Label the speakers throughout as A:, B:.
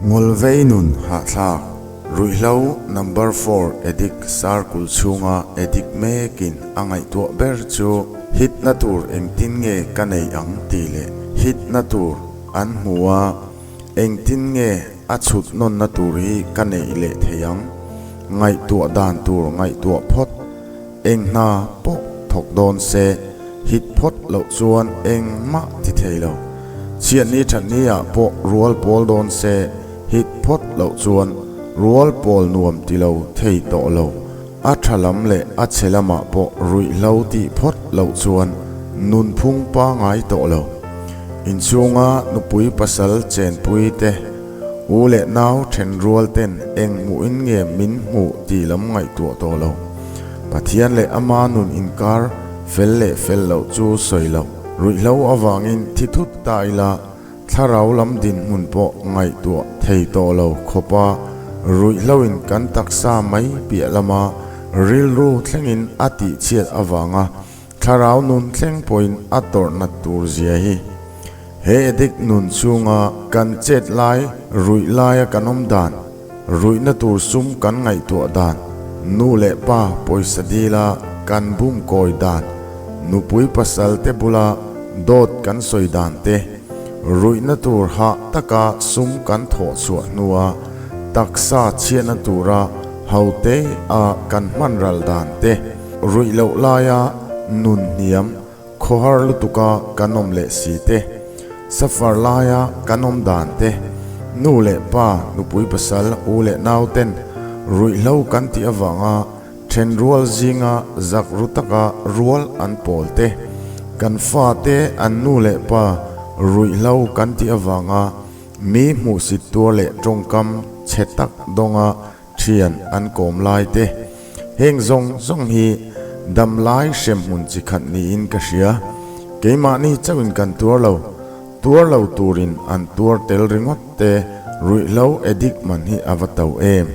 A: Ngawlvei nun hahthlak, ruihhlo number four addict circle chhunga addict mekin a ngaihtuah ber chu hitna tur engtin nge ka nei ang tih leh hitna tur an hmu a, engtin nge a chhut nawnna tur hi ka neih leh thei ang? Ngaihtuah dan tur ngaihtuah phawt. Eng hna pawh thawk dawn se, hit phawt loh chuan engmah ti thei lo. Chhiatni thatni ah pawh rual pawl dawn se, hit phawt loh chuan rual pawl nuam ti lo thei tawh lo. A tha lam leh a chhe lamah pawh ruihhlo tih phawt loh chuan nunphung pangai tawh lo. Inchhunga nupui pasal chenpui te, U leh nau then rual ten eng hmuhin nge min hmuh tih lam ngaihtuah tawh lo. Pathian leh ama nun inkar fel leh fel loh chu sawi loh. Ruihhlo avangin thi thut ta ila thlarau lam dinhmun pawh ngaihtuah thei tawh lo khawpa ruihhloin kan taksa mai piah lama rilru thlengin a tihchhiat avanga Thlarau nun thleng pawhin a tawrh nat tur zia hi. He addict nun chhunga kan chet lai, ruih laia kan awm dan, ruihna tur sum kan ngaihtuah dan, nu leh pa pawisa dila kan bum kawi dan, nupui pasal te bula dawt kan sawi dan te, ruihna tur hah taka sum kan thawh chhuah hnua taksa chhiatna tura hote a kan hman ral dan te, Ruih loh laia nun hniam khawhar lutuka kan awm leh si te, safar laia kan awm dan te, nu leh pa, nupui pasal, u leh nau ten ruihhlo kan tih avanga thenrual zinga zak ru taka rual an pawl te, kan fate an nu leh pa ruihhlo kan tih avanga mi hmuhsit tuar leh tawngkam chhe tak dawnga Thian an kawm lai te, heng zawng zawng hi dam lai hremhmun chi khat niin ka hria. Keimahni chauhin kan tuar lo, tuar lo turin an tuar tel ringawt te ruihhlo addict man hi a va to em.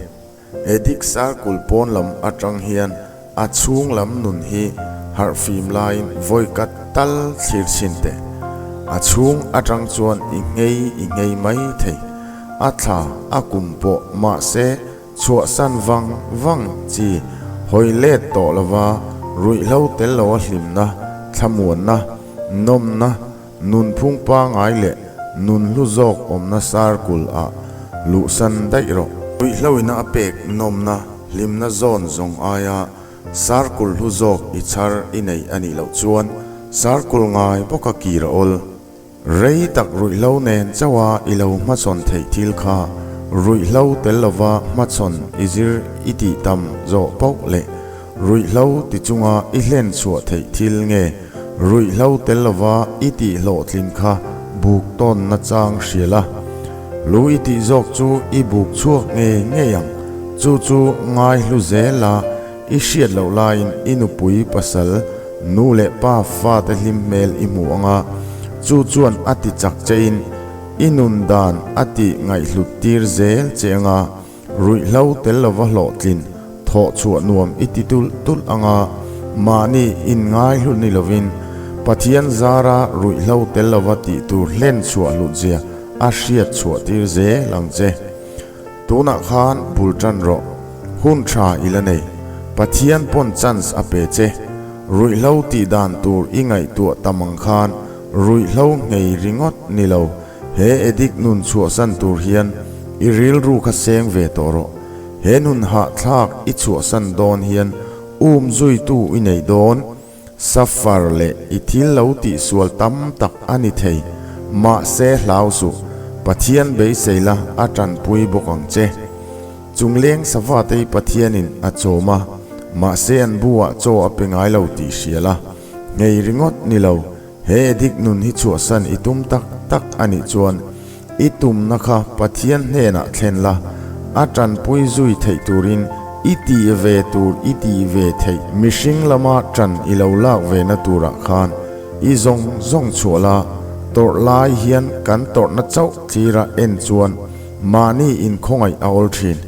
A: Addict circle pawn lam atang hian a chhung lam nun hi harhfim laiin vawikat tal thlir chhin teh. A chhung atang chuan i nghei i nghei mai thei. A thla a kum pawh mahse chhuahsan vang vang chi hawi let tawh lova ruihhlo tel lo a hlimna, thlamuanna, nawmna, nunphung pangai leh nunhlu zawk awmna circle ah luhsan daih rawh. Ruihhlo ina a pek nawmna, hlimna zawn zawng aia circle hlu zawk i chhar i nei a nih loh chuan circle ngai bawka kir a awl. Rei tak ruihhlo nen chauha i lo hmachhawn theih thil kha ruihhlo tel lova hmachhawn i zir i tih tam zawh pauh leh ruihhlo ti chunga i hlen chhuah theih thil nge ruihhlo tel lova i tih hlawhtlin kha buk tawn nachang hria la. Lu i tih zawk chu i buk chhuak ngei ngei ang. Chu chu ngai hlu zel a i hriat loh laiin i nupui pasal Nu leh pa fate hlim hmel i hmu ang a, chu chuan a ti chak chein i nun dan a tih ngaihhlut tir zel che ang a, ruihhlo tel lova hlawhtlin thawh chhuah nuam i ti tulh tulh ang a, mahni inngaihlut ni lovin Pathian zara ruihhlo tel lova tih tur hlen chhuah hlutzia a hriat chhuah tir zel ang che. Tunah khan bul tan rawh. Hun tha i la nei. Pathian pawn chance a pe che. Ruihhlo tih dan tur i ngaihtuah tam ang khan ruihhlo nghei ringawt ni lo. He addict nun chhuahsan tur hian i rilru kha seng ve tawh rawh. He nun hahthlak i chhuahsan dawn hian um zuitu i nei dawn. Safar leh i thil lo tihsual tam tak a ni thei. Mahse hlau suh, Pathian beisei la a tanpui bawk ang che. Chungleng savatei Pathianin a chawm a, mahse an buah chaw a pe ngai lo tih hria la. Nghei ringawt ni lo, he addict nun hi chhuahsan i tum tak tak a nih chuan I tumna kha Pathian hnenah thlen la, a tanpui zui theih turin i tih ve tur i tih ve theih. Mihring lama tan i lo lak ve na turah khan i zawng zawng chhuah la, tawrh lai hian kan tawrhna chauh tlira en chuan mahni inkhawngaih a awl thin.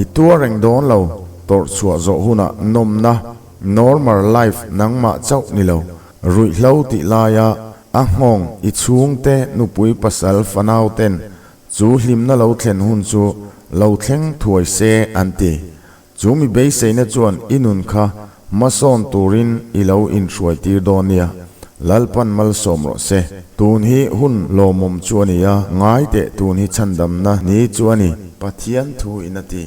A: I tuar reng dawn lo, tawrh chhuah zawh hunah nawmna, normal life nangmah chauh ni lo, Ruihhlo tih laia a nghawng i chhungte nupui pasal fanau ten Chu hlimna lo thlen hun chu lo thleng thuai se an ti. Chu mi beiseina chuan i nun kha hmasawn turin i lo inhruai tir dawn nia. Lalpan malsawm rawh se. Tun hi hun lawmawm chu a ni a, ngai teh tun hi chhandamna ni chu a ni. Pathian thu in a ti.